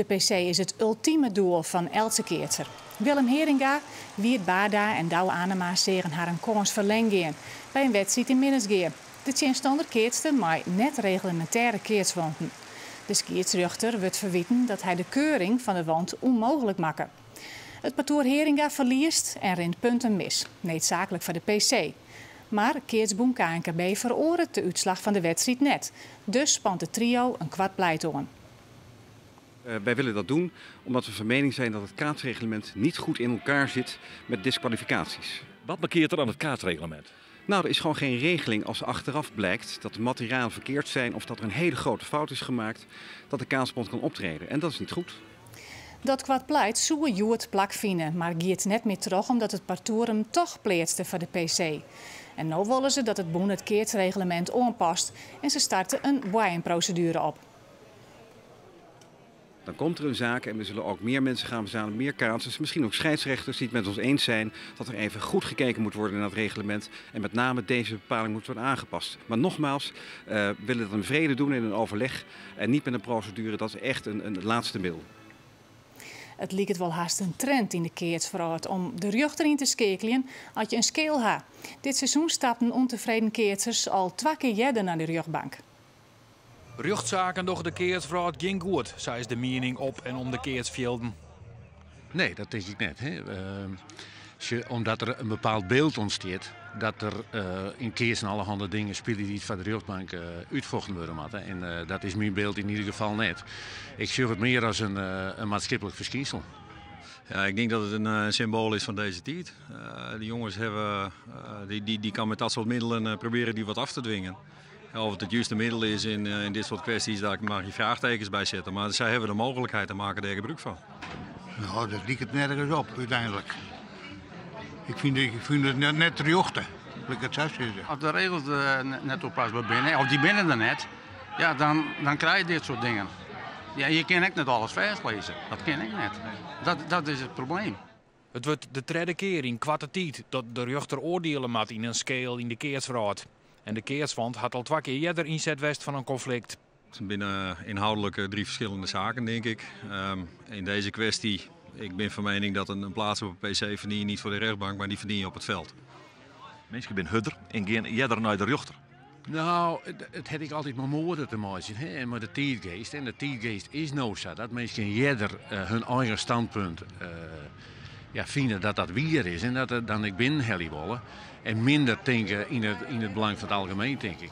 De PC is it ultime doel fan eltse keatser. Willem Heeringa, Wierd Baarda en Douwe Anema seagen harren kâns ferlern gean by in wedstriid yn Minnertsgea. De tsjinstanner keatste mei net-reglemintêre keatswanten. De skiedsrjochter wurdt ferwiten dat hy de keuring fan de want ûnmooglik makke. It partoer Heeringa ferliest en rint punten mis, needsaaklik foar de PC. Mar keatsbûn KNKB feroaret de útslach fan de wedstriid net. Dus spant it trio in koart pleit oan. Wij willen dat doen omdat we van mening zijn dat het kaatsreglement niet goed in elkaar zit met diskwalificaties. Wat mankearret der oan it kaatsreglemint? Nou, er is gewoon geen regeling als achteraf blijkt dat de materialen verkeerd zijn of dat er een hele grote fout is gemaakt, dat de kaatsbond kan optreden. En dat is niet goed. Dat koart pleit soe hjoed plakfine, mar giet net mear troch omdat it partoer him toch pleatste foar de PC. En no wolle se dat it bûn it keatsreglemint oanpast en se starte in boaiemproseduere op. Dan komt er een zaak en we zullen ook meer mensen gaan verzamelen, meer kaatsers, misschien ook scheidsrechters die het met ons eens zijn dat er even goed gekeken moet worden naar het reglement en met name deze bepaling moet worden aangepast. Maar nogmaals, we willen dat in vrede doen in een overleg en niet met een procedure, dat is echt een laatste middel. It liket wol hast in trend yn de keatswrâld om de rjochter yn te skeakeljen as je in skeel ha. Dit seizoen stapten ûntefreden keatsers al twa kear earder nei de rjochtbank. Rjochtsaken dogge de keatswrâld gjin goed, sa is de miening op en om de keatsfjilden. Nee, dat tink ik net. Hè. Omdat der in bepaald byld ûntstiet dat der yn keatsen allerhande dingen spylje dy't foar de rjochtbank útfochten wurde moatte. En dat is myn byld yn ieder gefal net. Ik sjoch it mear as in maatskiplik ferskynsel. Ja, ik denk dat het een symbool is van deze tijd. De jongens hebben, die, die, die kan met dat soort middelen proberen die wat af te dwingen. Of het het juiste middel is in dit soort kwesties, daar mag je vraagtekens bij zetten. Maar zij hebben de mogelijkheid en maken er gebruik van. Nou, dat liket nergens op úteinlik. Ik fyn it net terjochte, lit ik it sa sizze. As de regels net topasber binne, of dy binne der net, ja, dan krije je dit soart dingen. Ja, je kinne ek net alles fêstlizze. Dat kin ek net. Dat is it probleem. It wurdt de tredde kear yn koarte tiid dat de rjochter oardiele moat yn in skeel yn de keatswrâld. En de keatswant hat al twa kear earder ynset west fan in konflikt. Het binnen inhoudelijk drie verschillende zaken, denk ik. In deze kwestie, ik ben van mening dat een plaats op een PC verdien je niet voor de rechtbank, maar die verdien je op het veld. Minsken binne hurder en gean earder nei de rjochter. Nou, it hat ek altyd mei moade te meitsjen, hè, en mei de tiidgeest. En de tiidgeest is no sa dat minsken earder hun eigen standpunt ja, fine dat dat wier is en dat it dan ek binnenhelje wolle. En minder tinke yn it belang fan it algemeen, tink ik.